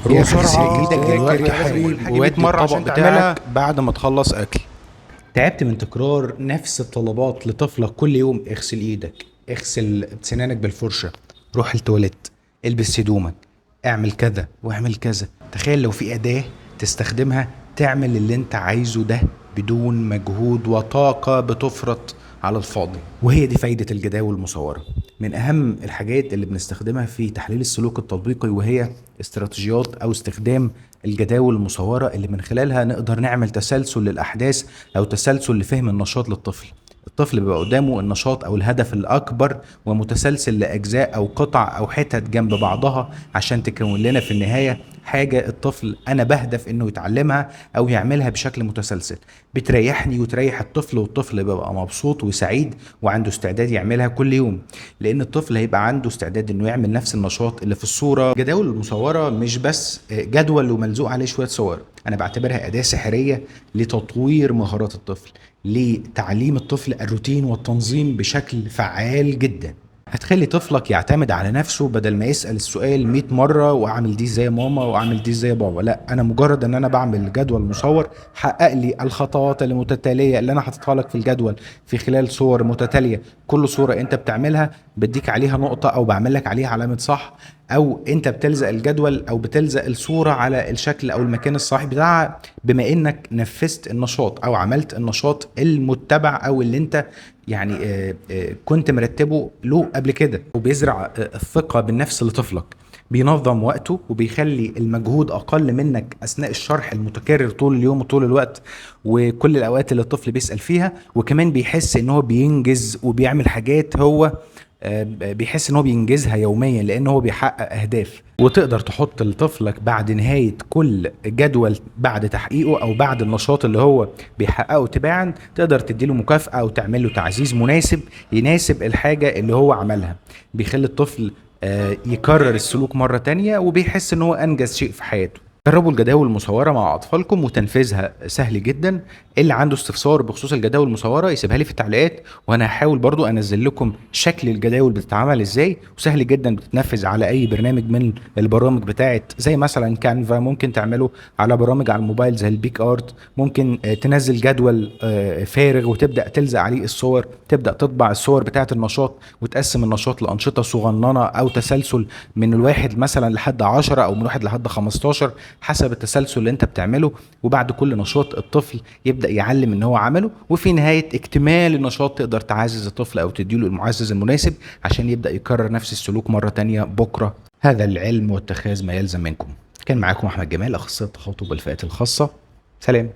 روح بسرعة ايدك دلوقتي يا حبيبي وودي 100 مرة الطبق عشان تعملها بتاعك بعد ما تخلص اكل. تعبت من تكرار نفس الطلبات لطفلك كل يوم؟ اغسل ايدك، اغسل سنانك بالفرشة، روح التواليت، البس هدومك، اعمل كذا واعمل كذا. تخيل لو في أداة تستخدمها تعمل اللي انت عايزه ده بدون مجهود وطاقة بتفرط على الفاضي. وهي دي فايدة الجداول المصورة. من أهم الحاجات اللي بنستخدمها في تحليل السلوك التطبيقي وهي استراتيجيات أو استخدام الجداول المصورة اللي من خلالها نقدر نعمل تسلسل للأحداث أو تسلسل لفهم النشاط للطفل. الطفل بيبقى قدامه النشاط أو الهدف الأكبر ومتسلسل لأجزاء أو قطع أو حتت جنب بعضها عشان تكون لنا في النهاية حاجة الطفل أنا بهدف إنه يتعلمها أو يعملها بشكل متسلسل. بتريحني وتريح الطفل، والطفل بيبقى مبسوط وسعيد وعنده استعداد يعملها كل يوم، لأن الطفل هيبقى عنده استعداد إنه يعمل نفس النشاط اللي في الصورة. الجداول المصورة مش بس جدول وملزوق عليه شوية صور، أنا بعتبرها أداة سحرية لتطوير مهارات الطفل، لتعليم الطفل الروتين والتنظيم بشكل فعال جدا. هتخلي طفلك يعتمد على نفسه بدل ما يسأل السؤال 100 مرة واعمل دي ازاي يا ماما واعمل دي ازاي يا بابا. لا، انا مجرد ان انا بعمل جدول مصور حقق لي الخطوات المتتالية اللي انا حاططها لك في الجدول في خلال صور متتالية. كل صورة انت بتعملها بديك عليها نقطة او بعمل لك عليها علامة صح، او انت بتلزق الجدول او بتلزق الصورة على الشكل او المكان الصحيح بتاعها بما انك نفذت النشاط او عملت النشاط المتبع او اللي انت كنت مرتبه له قبل كده. وبيزرع الثقة بالنفس لطفلك، بينظم وقته وبيخلي المجهود أقل منك أثناء الشرح المتكرر طول اليوم وطول الوقت وكل الأوقات اللي الطفل بيسأل فيها. وكمان بيحس إن هو بينجز وبيعمل حاجات هو بيحس إن هو بينجزها يوميا لأن هو بيحقق أهداف. وتقدر تحط لطفلك بعد نهاية كل جدول بعد تحقيقه أو بعد النشاط اللي هو بيحققه تباعا، تقدر تديله مكافأة أو تعمل له تعزيز مناسب يناسب الحاجة اللي هو عملها. بيخلي الطفل يكرر السلوك مرة تانية وبيحس إن هو أنجز شيء في حياته. جربوا الجداول المصورة مع أطفالكم وتنفيذها سهل جدا. اللي عنده استفسار بخصوص الجداول المصورة يسيبها لي في التعليقات، وأنا هحاول برضو أنزل لكم شكل الجداول بتتعمل إزاي، وسهل جدا بتتنفذ على أي برنامج من البرامج بتاعت زي مثلا Canva، ممكن تعمله على برامج على الموبايل زي ال PicsArt، ممكن تنزل جدول فارغ وتبدأ تلزق عليه الصور، تبدأ تطبع الصور بتاعت النشاط وتقسم النشاط لأنشطة صغننة أو تسلسل من الواحد مثلا لحد 10 أو من 1 لحد 15 حسب التسلسل اللي انت بتعمله. وبعد كل نشاط الطفل يبدأ يعلم ان هو عمله، وفي نهاية اكتمال النشاط تقدر تعزز الطفل او تديله المعزز المناسب عشان يبدأ يكرر نفس السلوك مرة تانية بكرة. هذا العلم واتخاذ ما يلزم منكم. كان معاكم أحمد جمال، أخصائي التخاطب والفئات الخاصة. سلام.